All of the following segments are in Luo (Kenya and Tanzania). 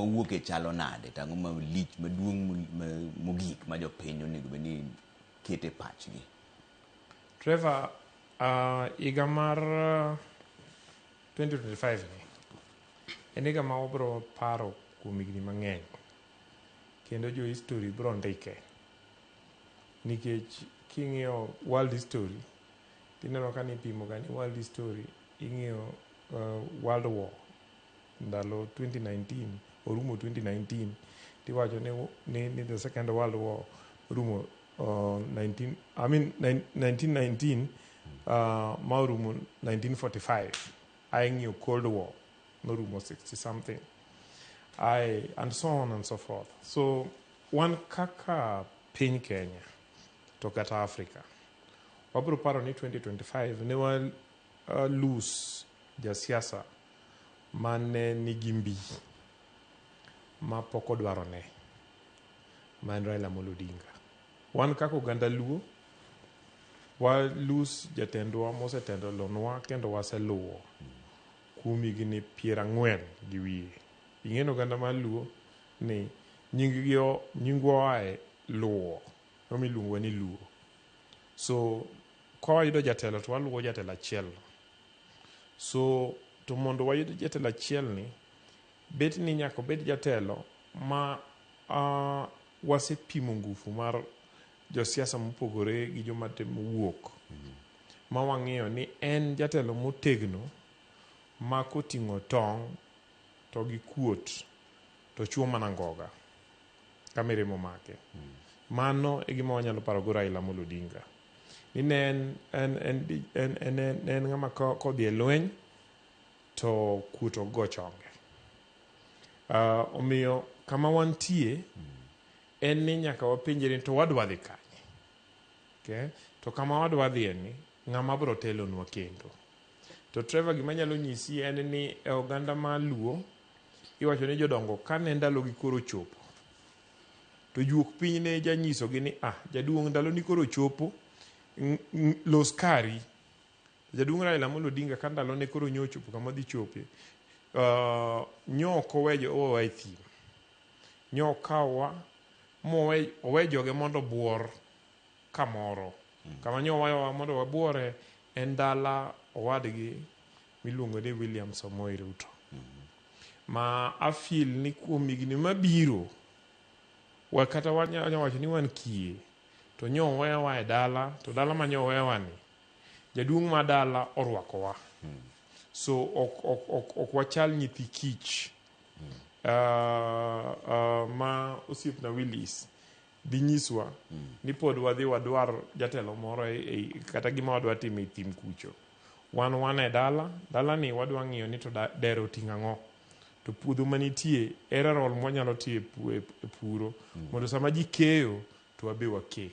wawuoke chalo nade to ang'o malich maduong' mogik ma jopiny onego bed ni kete pachgi? Trevor, higa mar 2025 ni en higa ma wabro paro kuom higni mang'eny kendo jo history bro ndike nikech king'iyo world history tineno ka nipimo ga ni world history ing'iyo world war ndalo 2019 orumo 2019 tiwacho ni the second world war orumo 19, I mean, 1919 ma orumo 1945. Ae ng'iyo cold war norumo 60 something ae, and so on and so forth. So wan kaka piny Kenya to kata Africa wabiro paro ni 2025 ne wa lose jasiasa mane nigi mbi ma pok odwaro ne ma en Raila Amolo Odinga. Wan kaka oganda Luo wa lose jatendwa mosetelonwa kendo waseluwo kuom higni 40 gi wiye. Ing'e ni oganda mar Luo ni nying gi nyingwa oae luwo ema iluongowa ni Luo. So ka wayudo jatelo to waluwo jatelo achiel. So to mondo wayud jatelo achiel ni bet ni nyaka obed jatelo ma wasepimo ngufu mar josiasa mopogore gi joma temo wuok ma wang'iyo ni en jatelo motegno ma koting'o tong' to gi kuot to chuo mana ngoga ka mirima omake. Mano e gima wanyalo paro go Raila Amolo Odinga. Ni ne en ng'ama kodhi e lweny to kuot ok go chonge. Omiyo kama wantie en ni nyaka wapenjre ni to wadwa dhi kanye. Okay? To kama wadwa dhiye ni ng'ama biro telonwa kendo. To Trevor, gima anyalo nyisi en ni e oganda mar Luo iwacho ni jodongo kane ndalogi koro ochopo to juok piny ne janyisogi ni ah, jaduong' ndaloni koro chopo, los kari. Jaduong' Raila Amolo Odinga ka ndalone koro nyo ochopo kama odhi chope, nyo ok owewa e thim. Nyo okawowa mowe owe joge mondo obuor kamoro. Kama nyo owewa mondo wabuore en dala owadgi miluongo ni William Samoei Ruto. Ma a feel ni kuom higni mabiro wa kata wanyalo wacho ni wan kiye to nyo owewa e dala to dala ma nyo owewa ni jaduong' ma dala orwakowa. So ok wachal nyithi kich ma osiepna Willis dhi nyiswa ni pod wadhi wadwar jatelo moro kata gima wadwa timo e thim kucho. Wan e dala, dala ni wadwa ng'iyo ni to dero oting'o ang'o. To puodho manitie ere role mwanyalo tiyo e puro mondo sama ji keyo to wabe wake.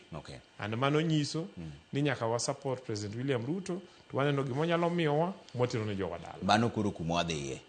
And mano nyiso ni nyaka wa support President William Ruto to waneno gima onyalo miyowa mwatero ne jowa dala. Mano koro kuma wadhiye.